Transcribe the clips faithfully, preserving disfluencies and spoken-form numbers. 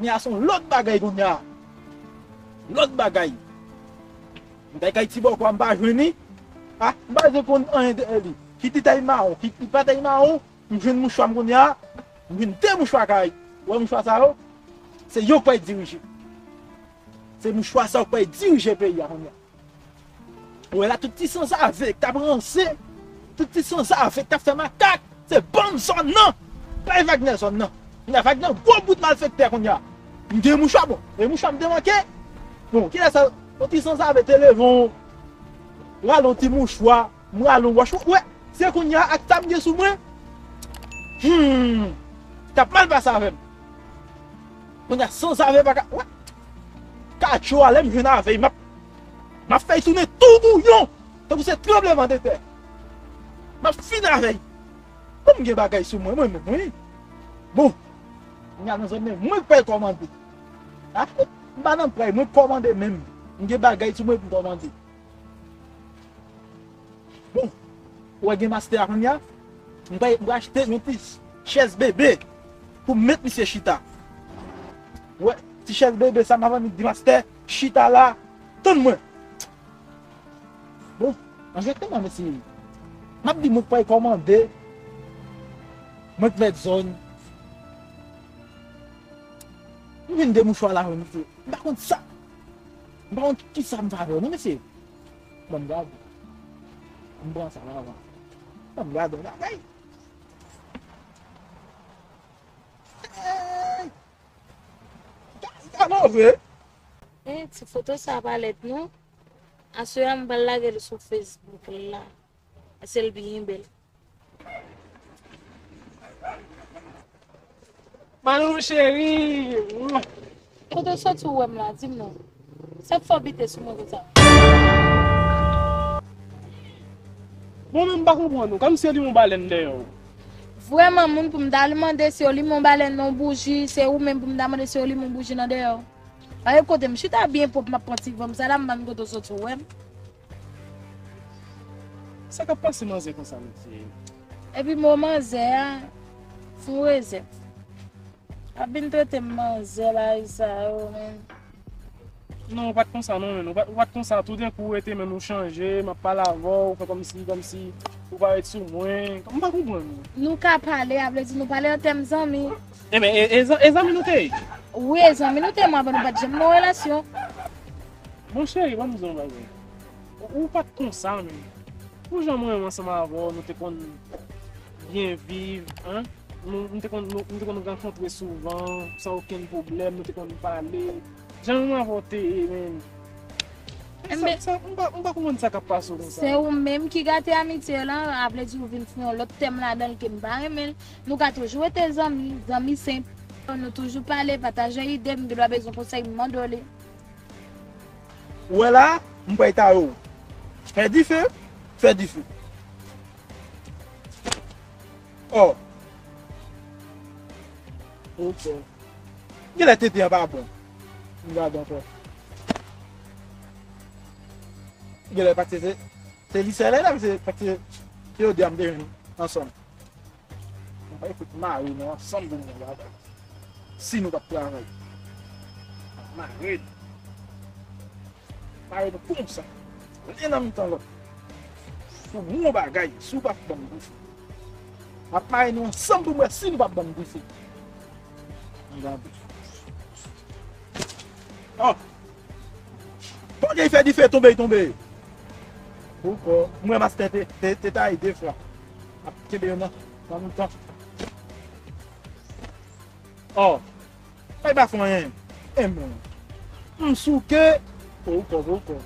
Kounye a se yon lòt bagay kounye a. Lòt bagay. M t al kay ti bòkò a, m pa jwenn li. A, m pa bezwen konn anyen de li. Kit li ta mawon, kit li pa ta mawon, m jwenn mouchwa m kounye a. M jwenn de mouchwa kay. Ou wè mouchwa sa yo? Se yo k pral dirije. Se mouchwa sa yo k pral dirije peyi a kounye a. Ou wè la, tout ti sanzave k t ap ranse, tout ti sanzave k t ap fè makak, se bann zòn nan. Bay Wagner zòn nan. Kounye a Wagner gwo bout malfektè kounye a. M gen mouchwa, bon, e mouchwa m te manke. Bon, kilè sa, yon ti sanzave te leve yon, rale yon ti mouchwa, m rale yon wòch. Ou wè, se kounye a ak sa m gen sou mwen. Hmm, t ap mal pase avè m. Kounye a sanzave pa ka, wè. Katcho a, lè m jwenn avè l, m ap, m ap fè l tounen tou bouyon, tankou se tranblemanntè. M ap fin avè l. Bon, m gen bagay sou mwen, mwen menm, wi. Bon, kounye a nan zòn nan, mwen k pral kòmande. A, m pa nan pray, mwen k kòmande menm. M gen bagay sou mwen pou m kòmande. Bon, ou wè gen mastè a kounye a? M pral, m pral achte yon ti chèz bebe pou m met misye chita. Ou wè, ti chèz bebe sa, m ap annik di mastè, chita la, tann mwen. Bon, anjekteman, mesye. M ap di mwen k pral kòmande, mwen k mèt zòn. M vin de mouchwa la, mesye. M pa konn sa. M pa konn kisa m va fè, non, mesye. Ban m gade. M pran sa la avan. Ban m gade yon bagay. Hey! Gade, gade, vre. E, ti foto sa pa lèd non. Aswè a m pral lage l sou Facebook la. Paske l byen bèl. Manou cheri. Kote w soti w wè m la, di m non. Sa k fè w bite sou mwen konsa? Mwen menm m pa konprann ou, kòmsi yo li yon balèn dèyè w. Vrèman, moun pou m ta al mande si yo li yon balèn nan yon bouji, se ou menm pou m ta mande si yo li yon bouji nan dèyè w. Paske kote m chita byen pwòp, m ap pran ti van m sa la, m pa konn kote w soti w wè m. Sa k ap pase manzè konsa, mesye? Epi mo manzè a, se yon rezèv. Ap vin trete m manzè bagay sa yo, menm. Non, ou pa t konsa non, menm. Ou pa, ou pa t konsa, toudenkou ou rete menm ou chanje, m ap pale avè w, ou fè kòmsi, kòmsi ou pa ret sou mwen. M pa konprann ou. Nou ka pale, a vle di nou pale an tèm zanmi. Enben, e, e, e zanmi nou te ye? Wi, e zanmi nou te ye, mwen avè nou pa t janm nan relasyon. Bon, cheri, ban m di w yon bagay. Ou, ou pa t konsa, men. Pou jan mwen menm ansanm avè w, nou te konn byen viv, en? Nou, nou te konn, nou, nou te konn rankontre souvan, san okenn pwoblèm, nou te konn pale. Jan mwen avè w te ye, men. Sa, sa, m pa, m pa konprann sa k ap pase w konsa. Se ou menm ki gate amitye lan, a vle di ou vin fè yon lòt tèm ladan l ke m pa renmen l. Nou ka toujou rete zanmi, zanmi senp. Nou toujou pale, pataje ide, m gen dwa bezwen konsèy, m mande w li. Ou wè la, m pral tare w. Fè dife, fè dife. Ò. Ok. Genlè tete an pa bon. M gade ankò. Genlè paske se, se li sèl elèv, se paske se yo de a m te jwenn ansanm. Nou pral fout mare nou ansanm pou nou travay. Si nou p ap travay, n ap mare nou. Mare nou konsa. Len nan mitan lòt. Pou bon bagay, si w p ap ban m dife. M ap mare nou ansanm pou m wè si nou p ap ban m dife. Ann gade. Ò! Pòkè fè dife tonbe, tonbe. Poko. M wè mastè te, te, te taye de fwa. Ap kenbe yo nan, nan mitan. Ò. Ay pa fè anyen. Enben. M souke. Poko, poko.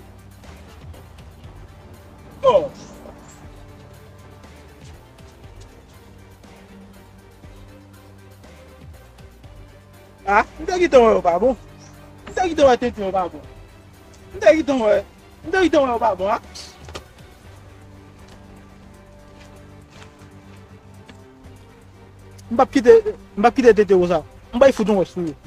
Ò. Ah, m te gentan wè yo pa bon. M te gentan wè tenten yo pa bon. M te gentan wè. M te gentan wè yo pa bon, ah. M p ap kite, m p ap kite tenten yo sa. M bay fout yon wòch sou yo.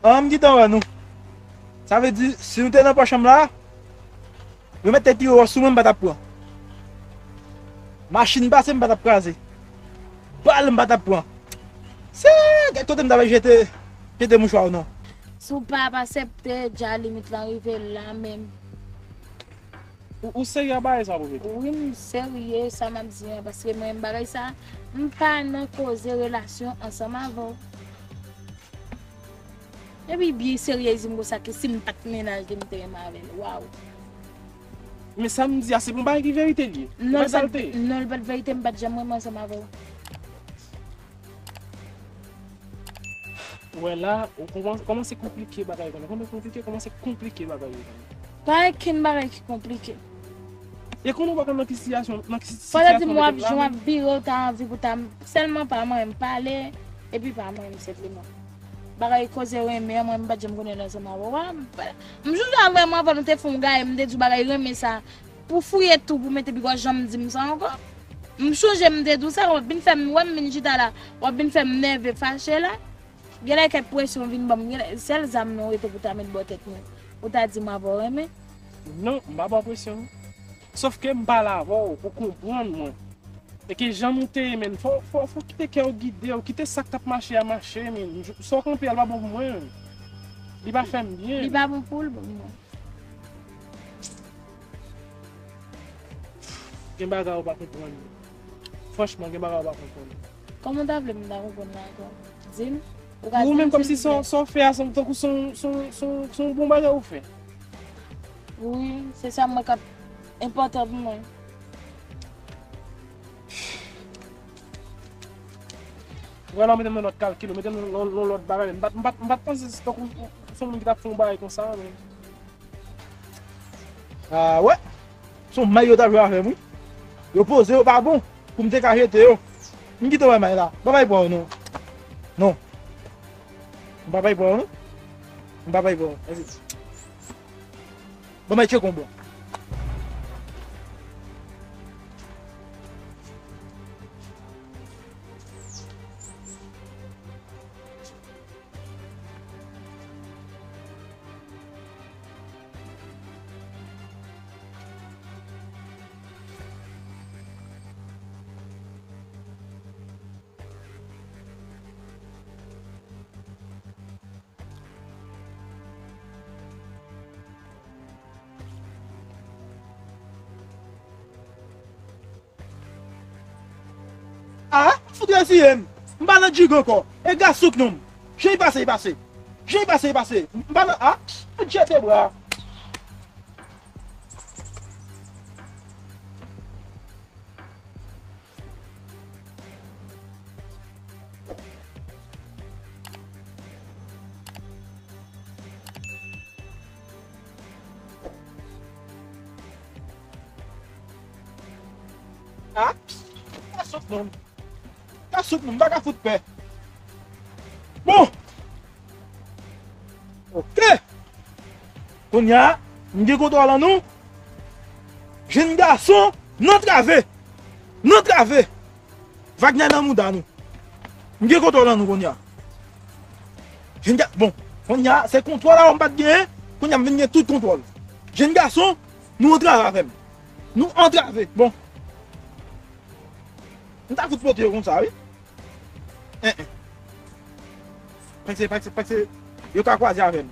An, m gentan wè nou. Sa vle di, si nou te nan pòch an m la, yo met tèt yo sou mwen, m pa t ap pran. Machin pase, m pa t ap kraze. Bal, m pa t ap pran. Se kèk kote m ta pral jete, jete mouchwa w non. Si w pa ap aksepte, dja limit lan rive la menm. Ou, ou serye ak bagay sa, Poupete? Wi, m serye, sa m ap di an, paske mwen, bagay sa, m pa nan koze relasyon ansanm avè w. Epi byen serye di m konsa ke si m pa t mennaj li, m te renmen avè l. Waw. Men sa m di a, se pou bagay ki verite l ye. Non, li pa t verite, m pa t janm renmen ansanm avè w. Ou wè la, ou kòman-, kòmanse konplike bagay yo, kòmanse konplike, kòmanse konplike bagay yo. Pa gen kenn bagay ki konplike. E konnen w pa konn nan ki sitiyasyon, nan ki si-, sitiyasyon w mete m la. Pandan di m w ap, jan w ap vire, w ta anvi pou ta, sèlman pa manyen m pale, epi pa manyen m senpleman. Bagay koze renmen an, mwen m pa t janm konnen l ansanm avè w. M, m sonje a vrèman avan nou te fè yon gay, m te di w bagay renmen sa. Pou fouye tou, pou mete bigò, janm di m sa ankò. M sonje m te di w sa, w ap vin fè m, wè m vin chita la, w ap vin fè m nève, fache la. Genlè kèk presyon vin ban m, genlè sèl zam nou rete pou ta met bò tèt mwen. Ou ta di m avè w renmen. Non, m pa ba w presyon. Sòf ke m pale avè w pou konprann mwen. E ke jan nou te ye, men, fò, fò, fò kite kè w gide w, kite sa k t ap mache a mache, men. Sa w kanpe a, l pa bon pou mwen. Li pa fè m byen. Li pa bon pou l, bon, bon. Gen bagay ou pa konprann. Franchman, gen bagay ou pa konprann. Kòman w ta vle m ta konprann la ankò? Di m. Ou ka di m si m fè. Ou menm kòmsi sa w fè a, se tankou se yon, se yon, se yon, se yon bon bagay ou fè. Wi, se sa mwen k ap enpòtan pou mwen. Ou wè la, ou mete m nan lòt kalkil, ou mete m nan, nan, nan lòt bagay. M pa t, m pa t, m pa t panse se tankou se yon moun ki t ap fè yon bagay konsa, men. Ah, wè. Se yon may yo t ap jwe avè m, wi. Yo poze yo pa bon pou m te ka jete yo. M kite wè may la. M pa bay pran yo, non. Non. M pa bay pran yo, non. M pa bay pran yo. Mèsi. Ban m al tcheke yon bon. Ah, fout reziye m. M pa nan jig ankò. E gason k non m. Jan l pase, l pase. Jan l pase, l pase. M pa nan, ah, fout jete bra. Ah, pa sot non. Pa sot non, m pa ka fout pè. Bon! Ok. Kounye a, m gen kontwòl an nou. Jenn gason, n antrave. N antrave. Wagner nan mouda nou. M gen kontwòl an nou kounye a. Jenn ga-, bon, kounye a, se kontwòl a m pa t genyen. Kounye a, m vin gen tout kontwòl. Jenn gason, nou antrave avè m. Nou antrave. Bon. M ta fout pote yo konsa, wi. En, en. Pase, pase, pase. Yo ka kwaze avè m.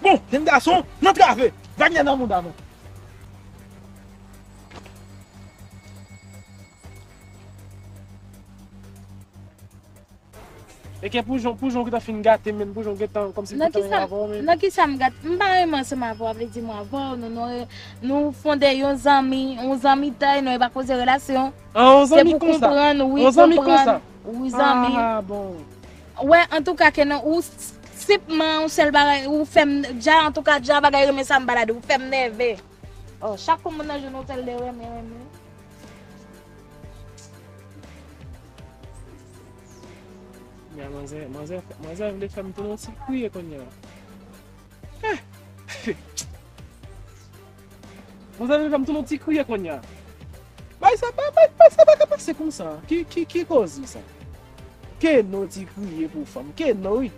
Bon, jenn gason, n antrave. Wagner nan mouda nou. E ke pou jan, pou jan w gentan fin gate m, menm pou jan w gentan kòmsi m gentan renmen avè w, men. Nan kisa m gate? M pa renmen ansanm avè w, vle di m avè w, nou, nou, nou fonde yon zanmi, yon zanmitay, nou, e pa koze relasyon. Ah, yon zanmi konsa. Se pou konprann, wi, yon zanmi konsa. Wi, zanmi. Ah, bon. Wè, antouka, ke nan, ou s-, senpman, yon sèl bagay, ou fè m, dja, antouka, dja bagay renmen sa m pa la di, ou fè m nève. Oh, chak kou moun nan jwenn yon sèl de renmen, renmen. Ya, manzè, manzè, manzè vle fè m tounen yon ti kriye kounye a. Eh! Manzè vle fè m tounen yon ti kriye kounye a. Bay sa pa, bay, bay sa pa ka pase konsa. Ki, ki, ki koze sa? Ke non ti kriye pou fanm. Ke non, wi.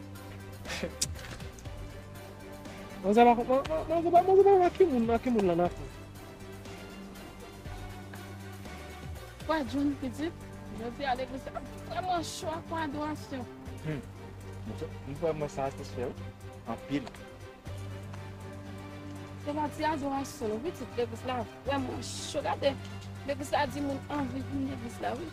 Manzè pa, man- man- manzè pa, manzè pa wè ki moun, nan ki moun lan nan fè. Wè, John, pitit, jodi a legliz la vrèman cho ak adorasyon. Hmm. M vrèman satisfè, wi. Anpil. Se pa ti adorasyon, non, pitit, legliz la vrèman cho. Gade, legliz la di moun anvi vin legliz la, wi.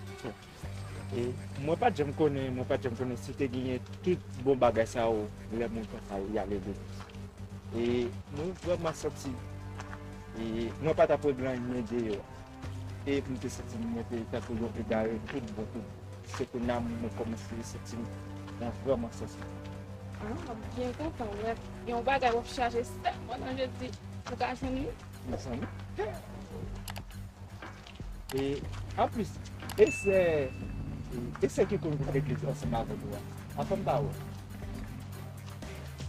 E mwen pa t janm konnen, mwen pa t janm konnen si te genyen tout bon bagay sa yo, lè moun konsa yo y ale legliz. E mwen vrèman santi, e mwen pa t ap regle anyen deyò. E m te santi m mwen te tankou yon egare tout bon tout. Se kounye a mwen kòmanse santi m nan vrèman sans mwen. Ah, m byen kontan wè gen yon bagay w ap chache sèlman nan jodi pou ka jwenn li. Mezanmi. E anplis, e sè, e sè ki konn vin legliz ansanm avèk ou a? Ansanm pa wè.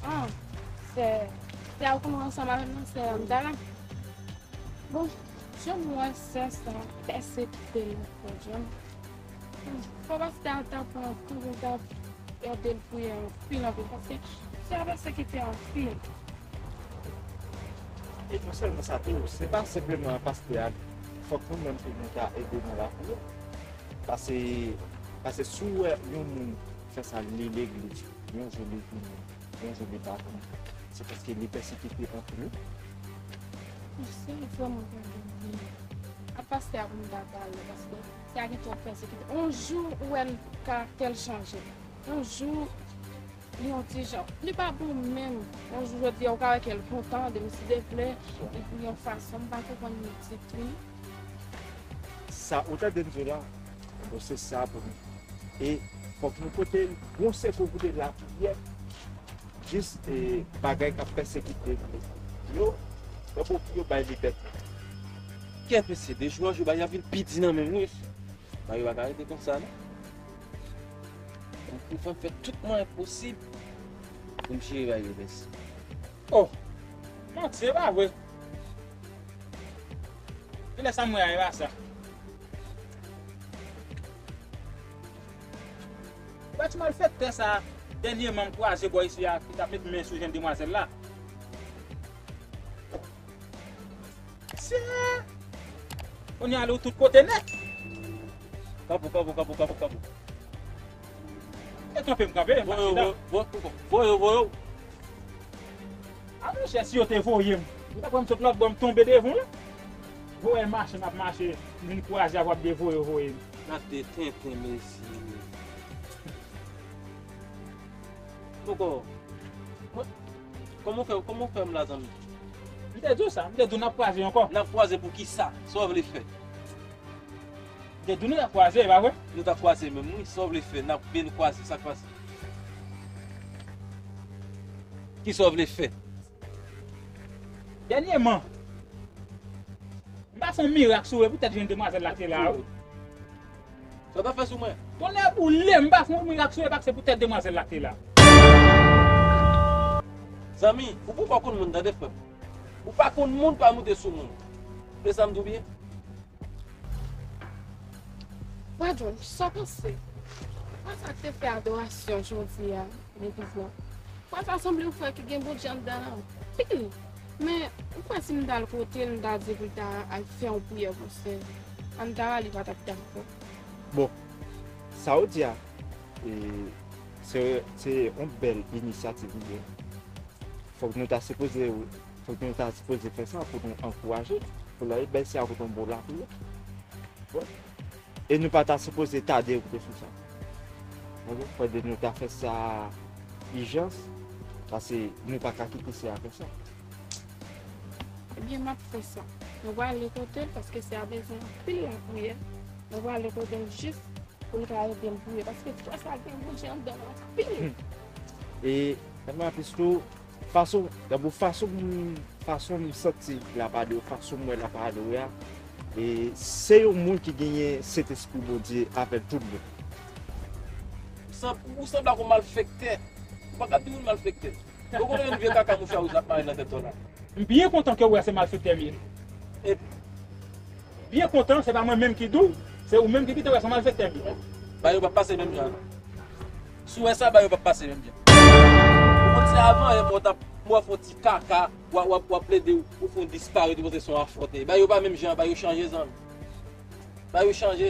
Ah, sè, sè a ou konn ansanm avè m nan, sè Amdala. Bon, jan m wè sè sa pèsekite nou, frè John. Fò pastè a ta pran tan pou l ta ede l priye anpil, anpil, paske sè a pèsekite anpil. E non sèlman sa tou, se pa senpleman pastè a, fòk nou menm tou nou ta ede nan lapriyè. Pase, pase si w wè yon moun fè sa, li legliz, yon jou li vini, yon jou li pa vini, se paske li pèsekite anpil. Se vrèman pa gen byen. A pastè a pou m ta pale, paske sè a gen twòp pèsekite. On jou ou wè l, karaktè l chanje. On jou li yon ti jan. Li pa bon menm. On jou jodi a ou ka wè ke l kontan, depi si Dye vle, li pou yon fason, m pa konprann li ditou. Sa ou tande m di w la, bon, se sa pou nou. E fòk nou pote l bon sekou, pote lapriyè, jis, e, bagay k ap pèsekite yo, yo, pou yo bay libète. Kèt mesye, de jou an jou, bagay ap vin pi di nan men m, wi. Bagay yo pa ka rete konsa, non. Fò m fè tout mwayen posib pou m jere bagay yo, mesye. Oh! Manti, e pa vre. Kilè sa m wè a, e pa sa. Ou wè ti malfektè sa, dènyèman m kwaze bò isi a, ki t ap met men sou jèn demwazèl la. Sè! Kounye a, ale w tout kote nèt. Kanpe w, kanpe w, kanpe w, kanpe w, kanpe w. E kanpe m kanpe, m pa chita. Voye w, voye w, voye w. A monchè, si yo te voye m, ou ta kwè m sot lòt bò, m tonbe devan w la? Voye mache, m ap mache, m vin kwaze avè w, ap devoye w voye m. Gade tenten, mesye. Poko. Mwen, kòman w fè, kòman w fè m la, zanmi? M te di w sa, m te di w n ap kwaze ankò. N ap kwaze pou ki sa? Sa w vle fè? M te di w nou t ap kwaze, e pa vre? Nou t ap kwaze menm, wi. Sa w vle fè? N ap byen kwaze, sa k pase? Ki sa w vle fè? Dènyèman, m pa fè yon mirak sou ou, e poutèt jèn demwazèl la te la, wi. Sa w ta fè sou mwen? Tonnè boule, m pa fè yon mirak sou ou, e pa se poutèt demwazèl la te la. Zanmi, ou poko konn moun, tande, frè m. Ou pa konn moun, pa moute sou moun. Se sa m di w byen? Pwadon, sa w panse? Frè sa k te fè adorasyon jodi a, legliz la. Frè sa sanble yon frè ki gen Bondye anndan l anpil. Men, ou kwè si m t al kote l, m ta di pou l ta al fè yon priyè pou sè Amdala, li pa t ap dakò? Bon, sa w di a, e, se, se yon bèl inisyativ li ye. Fòk nou ta sipoze, fòk nou ta sipoze fè sa pou nou ankouraje l, pou l ale bay sè a kote yon bon lapriyè. Bon. E nou pa ta sipoze tade kote sou sa. Fòk nou ta fè sa ijans, paske nou pa ka kite sè a fè sa. Ebyen, m ap fè sa. Nou pral ale kote l, paske sè a bezwen anpil lapriyè. Nou pral ale kote l jis pou l ka ede m priye, paske frè sa gen Bondye anndan l anpil. E, tèlman plis tou, fason, dabò, fason m, fason m santi l ap adore, fason m wè l ap adore a, e se yon moun ki genyen Sentespri Bondye avè l tout bon. Ou sanble ak yon malfektè. Ou pa ka di moun malfektè. Ou konnen yon vye kaka mouchwa wouj ap mare nan tèt ou la. M byen kontan ke w wè se malfektè m ye. E byen kontan, se pa mwen menm ki di w, se ou menm ki kite wè se yon malfektè m ye. Bagay yo p ap pase menm jan, non. Si w wè sa, bagay yo p ap pase menm jan. Ou konn se avan yè mwen t ap, Pou w ap fè yon ti kaka, w ap, w ap, w ap plede ou fè yon disparite, ou panse se yon afwòte. Bagay yo pa menm jan, bagay yo chanje, zanmi. Bagay yo chanje.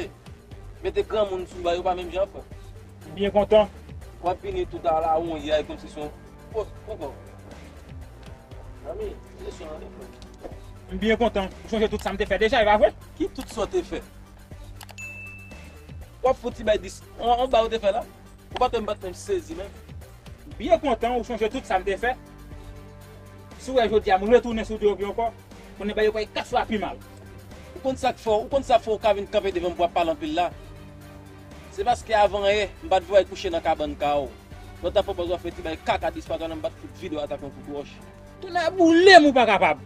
Mete granmoun sou bagay yo pa menm jan, frè. M byen kontan. W ap vini tout alawonyay kòmsi se yon, o, poko. Zanmi, se son ane, frè. M byen kontan. Ou chonje tout sa m te fè deja, e pa vre? Ki tout sa w te fè? W ap fouti bay dis, on, on ba ou te fè la? Ou pa t wè m pa t menm sezi menm. M byen kontan ou chonje tout sa m te fè. Si w wè jodi a m retounen sou do yo ankò, konnen bagay yo pral kat fwa pi mal. Ou konn sa k fè w, ou konn sa k fè w ka vin kanpe devan m pou w ap pale anpil la? Se paske avan yè, m pa t vle w al kouche nan kabann ka w. Lòt afè w pa t wè w ap fè ti bagay kaka disparat nan m pa t fout vide w atake yon kout wòch. Tonnè boule m ou pa kapab.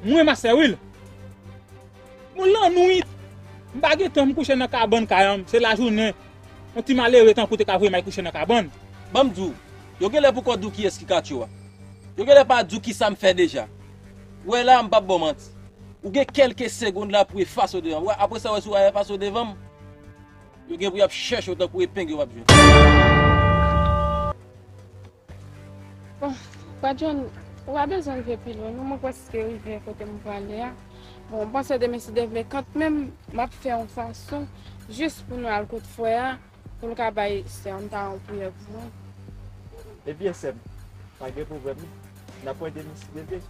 Mwen, Mastè Will. Bon, lannwit, m pa gen tan m kouche nan kabann kay an, se lajounen. Yon ti malere tankou w te ka voye m al kouche nan kabann. Ban m di w, yo genlè poko di w kiyès ki katye w a. Yo genlè pa di w kisa m fè deja. Ou wè la, m p ap ba w manti. Ou gen kèlke segonn la pou w efase w devan m. Ou wè, apre sa, w wè si w pa efase w devan m, yo gen pou y ap chèche w tankou epeng yo p ap jwenn. Bon, Pa John, ou pa bezwen rive pi lwen, non, mwen prèske rive kote m prale a. Bon, m panse demen si Dye vle, kanmenm, m ap fè yon fason, jis pou nou al kot frè a, pou l ka bay sè m ta yon priyè pou mwen. Ebyen, sè m, pa gen pwoblèm, non. N ap wè demen si Dye vle.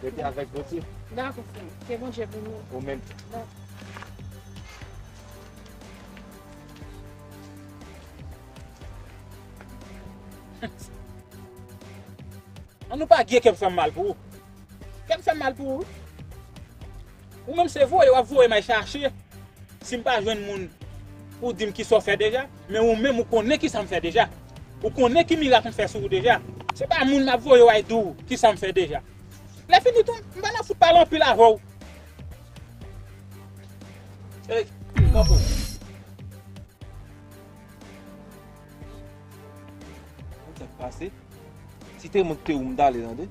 Rete avèk Bondye. Dakò, frè m. Ke Bondye beni w. Ou menm. Dakò. An nou pa gen kè m fè m mal pou ou. Kè m fè m mal pou ou. Ou menm se voye w ap voye m al chache. Si m pa jwenn moun pou di m kisa w fè deja, men ou menm ou konnen kisa m fè deja. Ou konnen ki mirak m fè sou ou deja. Se pa moun m ap voye w al di w kisa m fè deja. Lè fini tou, m pa nan fout pale anpil avè w. Ey, kanpe w. Konn sa k pase? Si te mwen ki te ou, m t ale, tande.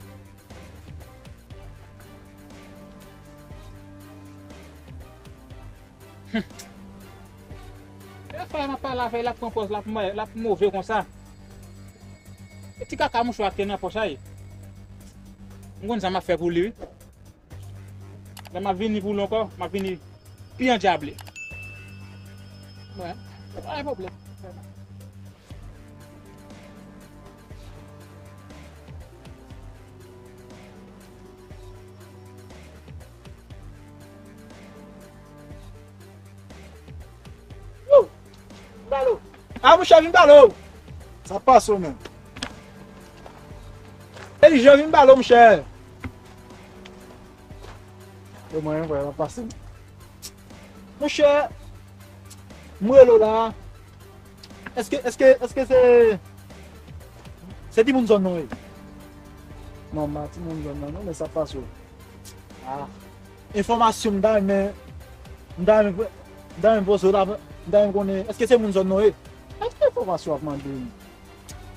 Hum. E frè m ap pale avè l, l ap pran pòz, l ap move, l ap move konsa. E ti kaka mouchwa ki te nan pòch la, wi. M konn sa m ap fè pou li, wi. Lè m ap vini pou l ankò, m ap vini pi andyable. Mwen, pa gen pwoblèm. Wou! Vin pale w. A, monchè, vin pale w. Sa pase w menm? Elijan, vin pale w, monchè. E mwen menm, vwala, sa pase m. Monchè, m rele w la. Èske, èske, èske se, se timoun zòn nan w ye? Non, m pa timoun zòn nan, non, men sa pase w. Ah. Enfòmasyon m ta renmen, m ta renmen, m ta renmen poze w la, m ta renmen konnen, èske se moun zòn nan w ye? Èske enfòmasyon w ap mande m?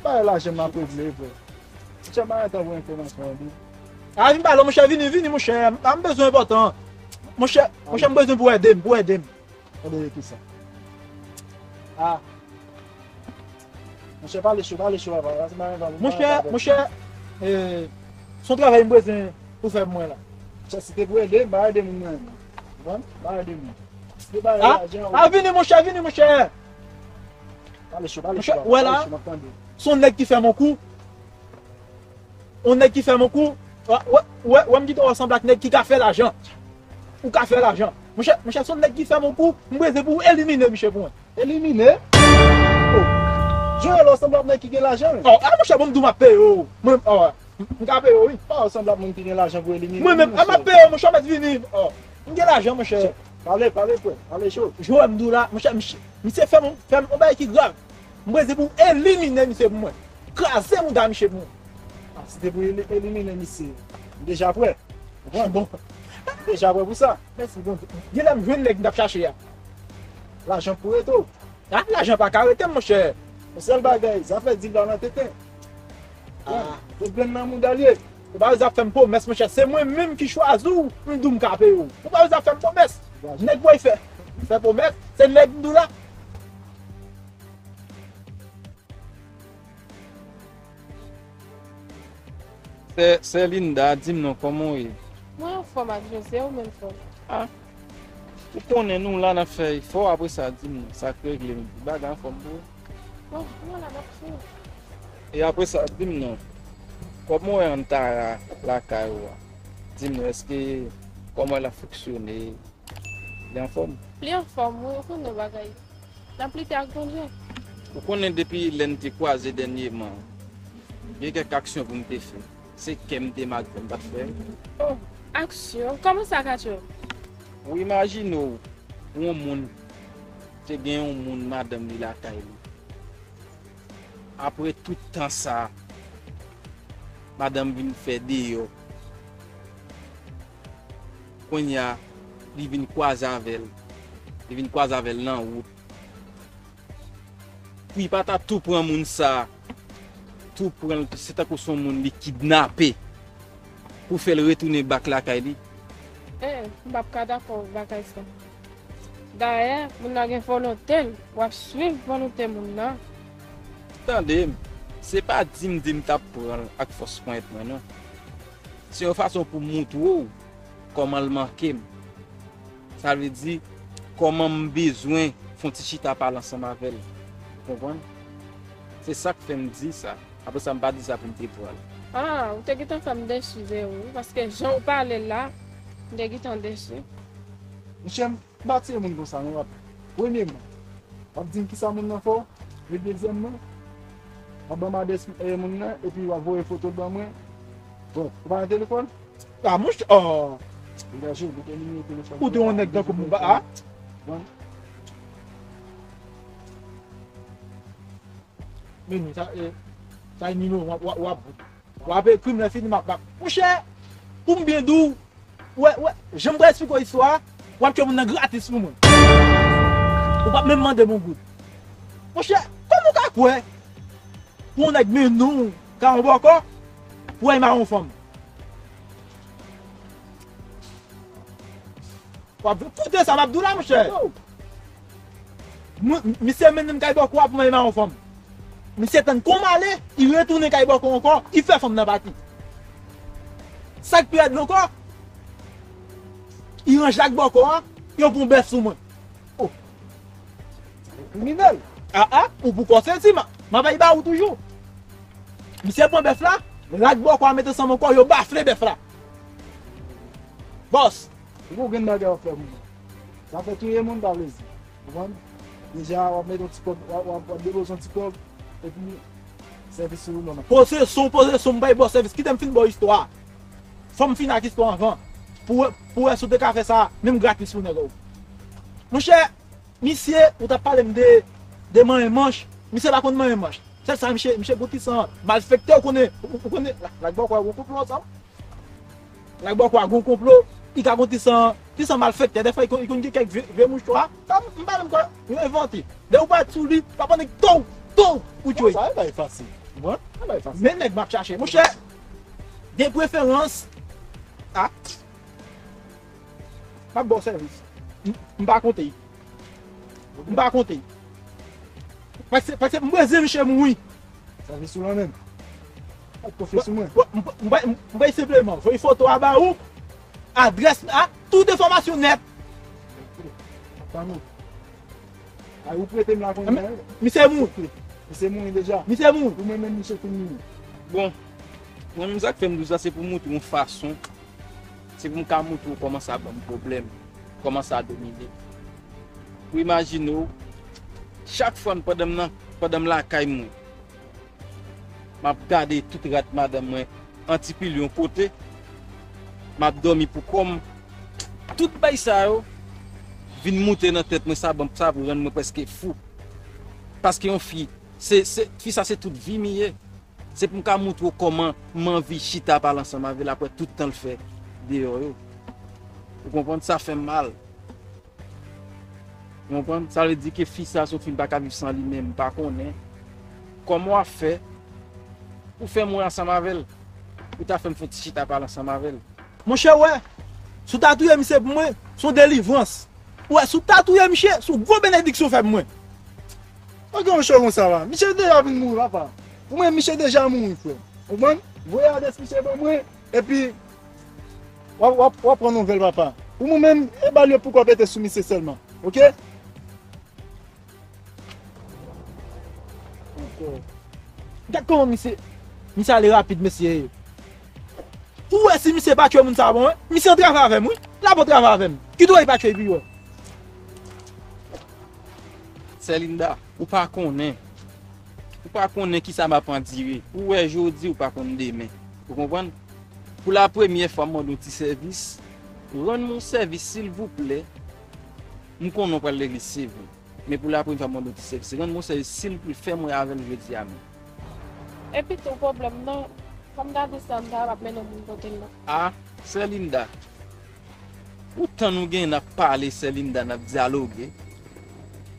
Bay lajan m ap regle, frè. Monchè, m pa gen tan pou enfòmasyon an, non. Ah, vin pale, monchè, vini, vini, monchè. Ah, m bezwen enpòtan. Monchè, monchè, m bezwen pou w ede m, pou w ede m. Ede kisa? Ah. Monchè, pale cho, pale cho, papa. Pase maren pa. Monchè, monchè, eh, se yon travay m bezwen pou fè pou mwen la. Monchè, si te pou ede m, m pa ede moun nan. Konprann? M pa ede moun. Si te ba lajan, ah, vini, monchè, vini, monchè. Pale cho, pale cho, papa. Monchè, w wè la, se yon nèg ki fè m yon kou. Yon nèg ki fè m yon kou. Wè, wè, wè, wè m kite w sanble ak nèg ki ka fè lajan. Ou ka fè lajan. Monchè, monchè, se yon nèg ki fè m yon kou. M bezwen pou w elimine misye pou mwen. Elimine? Oh. Joel, w sanble ak nèg ki gen lajan, wi. Oh, ah, monchè, bon, m di w m ap peye w. Mwen, oh, m ka peye w, wi. Pa w sanble ak moun ki gen lajan pou elimine. Mwen menm, ah, m ap peye w, monchè, mèt vini. Oh, m gen lajan, monchè. Pale, pale, frè. Pale cho. Joel, m di w la, monchè, misye, misye fè m, fè m yon bagay ki grav. M bezwen pou w elimine misye pou mwen. Kraze mouda misye pou mwen. Ah, si te pou eli-, elimine misye, m deja prè. Ou konprann? Bon. M deja prè pou sa. Mèsi, Bondye. Genlè m jwenn nèg m t ap chache a. Lajan pou rete w. Ah, lajan pa ka rete m, monchè. Yon sèl bagay, zafè dil la nan tenten. Ah. Pwoblèm nan mouda l ye. Ou pa bezwen ap fè m pwomès, monchè. Se mwen menm ki chwazi w, m di w m ka peye w. Ou pa bezwen ap fè m pwomès. Nèg voye fè, fè pwomès, se nèg m di w la. Bon, Sè, sè Linda, di m non, kòman w ye? Mwen anfòm ak Jose, ou menm frè m? Ah, ou konnen nou la n ap fè efò, apre sa di m non, sa k regle m? Bagay anfòm pou ou? Bon, mwen la n ap fè. E apre sa, di m non, kòman w wè Antara lakay ou a? Di m non, èske, kòman l ap fonksyone? Li anfòm? Li anfòm, wi, ou konnen bagay. N ap lite ak Bondye. Ou konnen depi lè n te kwaze dènyeman, gen kèk aksyon pou m te fè. Se kè m te mare m pa t fè. Oh, aksyon? Kòman sa ka fèt? Ou imajine w, yon moun te gen yon moun madanm li lakay li. Apre tout tan sa, madanm vin fè deyò. Kounye a, li vin kwaze avè l. Li vin kwaze avè l nan wout. Pou li pa ta tou pran moun sa, tou pran l, se tankou se yon moun li kidnape pou fè l retounen back lakay li. Eh, m p ap ka dakò ak bagay sa. Dayè, moun nan gen volonte l, w ap swiv volonte moun nan. Tande m, se pa di m di m t ap pran l ak fòs ponyèt mwen non. Se yon fason pou m montre w kòman l manke m. Sa vle di, kòman m bezwen fè yon ti chita pale ansanm avè l. Ou konprann? Se sa k fè m di sa. Apre sa, m pa di sa pou m te pran l. Ah, ou te gentan fè m desi vre wi, paske jan w pale la, m te gentan desi. Monchè, m pa tiye moun konsa non, w ap, premyèman, w ap di m kisa moun nan fè w, e dezyèmman, w ap ban m adrès, eh, moun nan, epi w ap voye foto l ban mwen. Bon, ou pa gen telefòn? Ah, monchè, oh. Degaje, ou te nimewo telefòn. Ou te yon nèg tankou m, ah. Bon. Men nou, sa, eh, sa e nimewo w ap, w ap, w ap, w ap ekri m lè fini, m ap, m ap. Monchè, pou m byen di w, wè, wè, jan m pral esplike w istwa a, w ap tchwe moun nan gratis pou mwen. Ou p ap menm mande m yon goud. Monchè, kòman w ka kwè pou yon nèg mennen w ka yon bòkò pou w al mare yon fanm? W ap koute sa m ap di w la, monchè. Mwen, misye mennen m kay bòkò a pou m al mare yon fanm. Misye tann kou m ale, li retounen kay bòkò ankò, li fè fanm nan pati. Sa k pi rèd la ankò, li ranje ak bòkò a, yo pran bèf sou mwen. Oh. Kriminèl. Ah, ah, ou pou kò sezi, m a, m a bay ba ou toujou. Misye pran bèf la, lage bòkò a mete ansanm ankò, yo bafle bèf la. Bòs. Ou gen bagay w ap fè moun. Sa fè touye moun pa plezi. Ou konprann? Deja, w ap mete yon ti kòb, w ap, w ap, w ap depoze yon ti kòb, epi sèvis sou ou menm. Poze son, poze son, m bay bòs sèvis. Kite m fin ba w istwa a. Fò m fin ak istwa anvan. Pou, pou wè si w te ka fè sa, menm gratis pou nèg ou. Monchè, misye, ou t ap pale m de, de manyen manch. Misye pa konn manyen manch. Sèl sa, misye, misye gon ti san malfektè, ou konnen, ou, ou konnen, la, lage bòkò a gon konplo ansanm. Lage bòkò a gon konplo, li ka gon ti san, ti san malfektè. Dèfwa, li konn, li konn gen kèk vye, vye mouchwa. Sa, m, m pa menm kwè, yo envante. Lè ou pa sou li, pa pandan tou, tou, ou tchwe. Sa, e bay fasil. Ou konprann? E bay fasil. Men nèg m ap chache. Monchè, de preferans, ah, m ap ba w sèvis. M, m pa konte. M pa konte. Paske, paske m bezwen misye mouri. Sa vin sou lan menm. Ou konfye sou mwen. Mwen, mwen, mwen, mwen senpleman voye foto a ba ou, adrès la, tout enfòmasyon nèt. Tann ou. Ay, ou prete m la kounye a. Misye mouri. Misye mouri deja. Misye mouri. Ou menm, menm misye fin mouri. Bon, mwen menm sa k fè m di w sa, se pou montre yon fason. Se pou m ka montre w kòman sa ban m pwoblèm, kòman sa domine. Ou imajine w, chak fwa m, pandan m nan, pandan m lakay mwen, m ap gade tout rad madanm mwen an ti pil yon kote, m ap dòmi pou kò m. Tout bay sa yo vin moute nan tèt mwen, sa ban, sa rann mwen prèske fou. Paske yon fi, se, se, fi sa se tout vi m ye. Se pou m ka montre w kòman m anvi chita pale ansanm avè l apre tout tan l fè deyò yo. Ou konprann? Sa fè m mal. Ou konprann? Sa vle di ke fi sa, se yon fi m pa ka viv san li menm, m pa konnen. Kòman w ap fè pou fè m wè ansanm avè l? Ou ta fè m fè yon ti chita pale ansanm avè l. Monchè, wè, si w ta touye misye pou mwen, se yon delivrans. Wè, si w ta touye misye, se yon gwo benediksyon w fè pou mwen. Ok, monchè, konsa la. Misye deja vin mouri, papa. Pou mwen, misye deja mouri, frè. Ou konprann? Voye adrès misye ban mwen, epi w ap, w ap, w ap pran nouvèl papa. Pou mwen menm, e ba l yo pou kòb ete sou misye sèlman. Oke? Gad kòman misye, misye ale rapid, mesye. Ou wè si misye pa tchwe moun sa bon, wi? Misye antrave avè m, wi. L ap antrave avè m. Kite w pa tchwe epi wè. Sè Linda, ou pa konnen. Ou pa konnen kisa m ap andire. Ou wè jodi, ou pa konn demen. Ou konprann? Pou la premyè fwa, m mande yon ti sèvis. Rann mwen yon sèvis, silvouplè. M konnen w pral legliz, se vre. Men pou la premyè fwa, m mande yon ti sèvis. Rann mwen yon sèvis, silvouplè, fè mwen avè l jodi a menm. Epi tou, pwoblèm nan, fò m gade sa m ta kapab mennen yon moun kote l nan. A, sè Linda, pou tan nou genyen n ap pale, sè Linda, n ap dyaloge,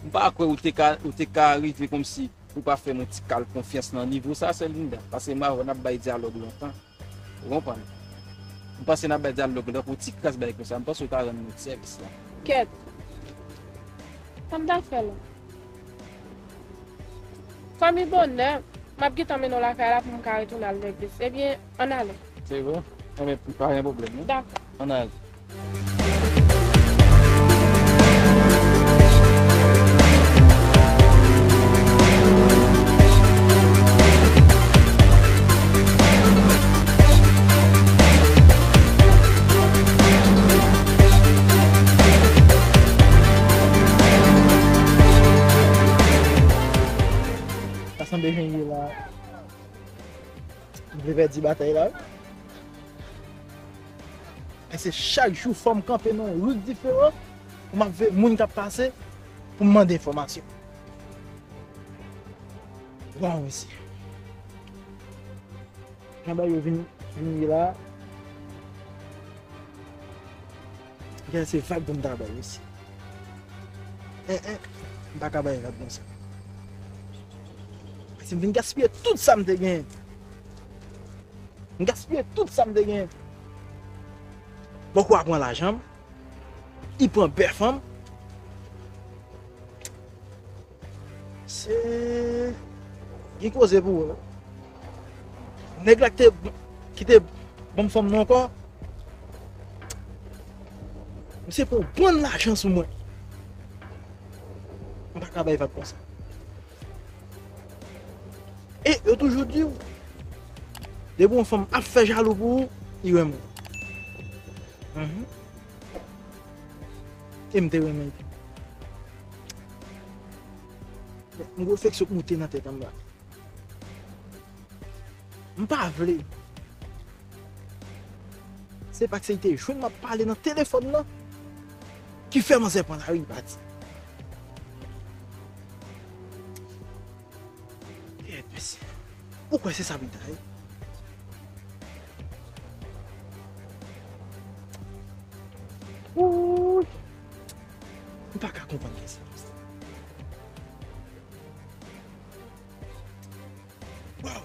m pa kwè ou te ka, ou te ka rive kòmsi ou pa fè m yon ti kal konfyans nan nivo sa, sè Linda. Paske m avè w n ap bay dyalòg lontan. Ou konprann? M panse n ap bay dyalòg la pou ti kras bagay konsa. M panse w ta rann nou ti sèvis la. Kèt. Sa m ta fè la? Fanmi bonè, m ap gentan mennen w lakay la pou m ka retounen al legliz. Ebyen, ann ale. Se vre? Enben, pa gen pwoblèm, non? Dakò. Ann ale. Sa sanble jan l ye la. M vle pèdi batay la, wi. Paske chak jou fò m kanpe nan yon wout diferan pou m ap veye moun k ap pase pou m mande enfòmasyon. Waw, mesye. Jan bagay yo vin, vin ye la. Gade se vag pou m ta bay, mesye. En, en, m pa ka bay vag konsa. Paske m vin gaspiye tout sa m te genyen. M gaspiye tout sa m te genyen. Bòkò a pran lajan m, li pran bèf an m. Se gen koze pou ou. Nèg la ki te, ki te ban m fanm nan ankò, misye pran yon bann lajan sou mwen. M pa ka bay vag konsa. E yo toujou di w, depi yon fanm ap fè jalou pou ou, li renmen w. Mhm. E m te renmen l tou. Men yon refleksyon k moute nan tèt an m la. M pa vle. Se paske li te jwenn m ap pale nan telefòn nan ki fè manzè pran lari, li pati. Kèt, mesye. Ou kwè se sa m ta ye? Wouy! M pa ka konprann kèt sa. Waw!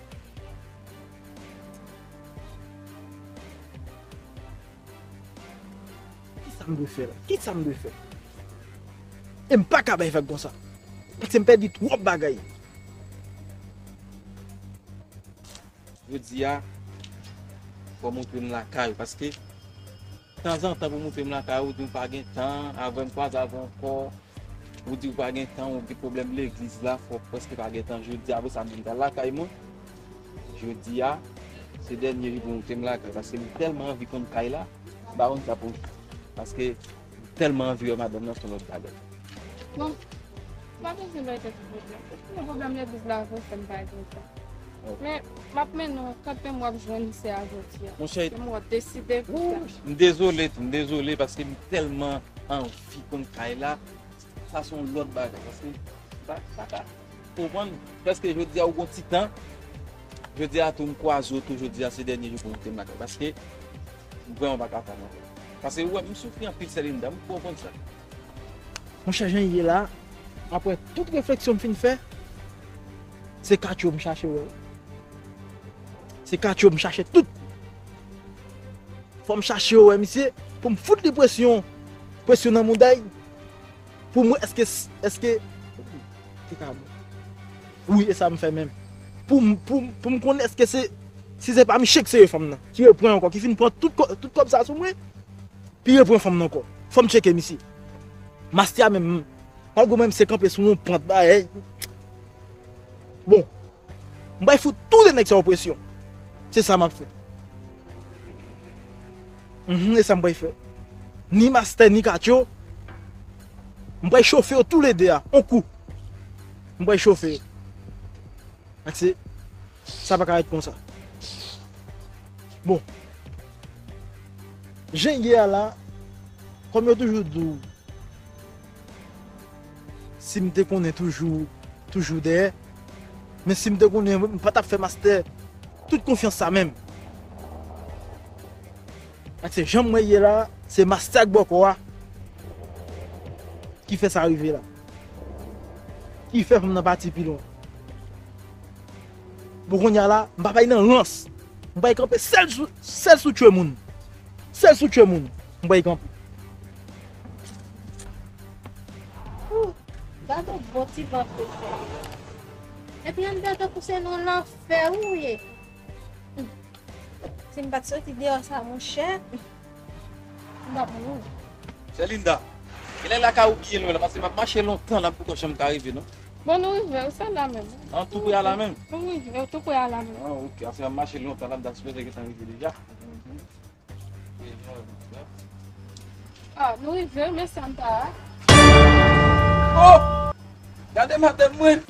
Kisa m dwe fè la? Kisa m dwe fè? E m pa ka bay vag konsa. Paske m pèdi twòp bagay. Jodi a, fò w montre m lakay ou, paske tanzantan pou w montre m lakay ou, ou di w pa gen tan, avè m kwaze avè w ankò, ou di w pa gen tan, ou gen pwoblèm legliz la, fò w prèske pa gen tan. Jodi a, apre sa, m vin lakay mwen. Jodi a, se dènye jou pou w montre m lakay, paske m tèlman anvi konn kay la, m pa konn sa pou m fè. Paske m tèlman anvi wè madanm nan, se yon lòt bagay. Bon, m pa bezwen bay tèt ou pwoblèm. Ou konnen pwoblèm legliz la, se sa m pa gen tan. Ok. Men, m ap mennen w kanmenm, w ap jwenn misye a jodi a. Monchè, men m wè w deside pou sa. M dezole tou, m dezole paske m tèlman anvi konn kay la. Sa se yon lòt bagay, paske m pa, pa ka konprann. Prèske jodi a ou gon ti tan, jodi a tou m kwaze w tou, jodi a se dènye jou pou w montre m lakay, paske m vrèman pa ka tann ankò. Paske ou wè m soufri anpil, sè Linda, m konprann sa. Monchè, jan l ye la, apre tout refleksyon m fin fè, se katcho m chache wè. Se katcho m chache tout. Fò m chache wè misye, pou m fout li presyon, presyon nan mouda l, pou m wè èske, èske, se ka bon. Wi, e sa m fè menm. Pou m, pou m, pou m konnen èske se Si se pa misye ki sere fanm nan, ki repran ankò, ki fin pran tout kò-, tout kòb sa sou mwen, pi repran fanm nan ankò. Fò m tcheke misye. Mastè a menm, malgre mwen misye kanpe sou yon pant, bagay. Bon, m bay fout tou de nèg sa yo presyon. Se sa m ap fè. Mhm, e sa m bay fè. Ni Mastè, ni Katyo, m bay chofe yo tou le de a, on kou. M bay chofe yo. Ak se, sa pa ka ret konsa. Bon. Jan ye a la, kòm yo toujou di w, si m te konnen toujou, toujou dèyè, men si m te konnen, m pa t ap fè Mastè tout konfyans sa menm. Ak se jan mwen ye la, se Mastè ak bòkò a ki fè sa rive la. Ki fè fanm nan pati pi lwen. Bon, kounye a la, m pa bay nan rans. M bay kanpe sèl sou, sèl sou tchwe moun. Sèl sou tchwe moun. M bay kanpe. Ooh, gade yon bon ti van k te fè. Epi anndan tankou se nan lanfè ou ye. Si m pa t soti deyò sa, monchè, m t ap mouri. Sè Linda, genlè lakay ou byen lwen la, paske m ap mache lontan la, m poko janm ka rive non. Bon, nou rive, ou se la menm. An tou pre a la menm? Nou rive, ou tou pre a la menm. An, ok, paske m ap mache lontan la, m ta sipoze gentan rive deja. Ah, nou rive, men sa m ta. Oh! Gade madanm mwen!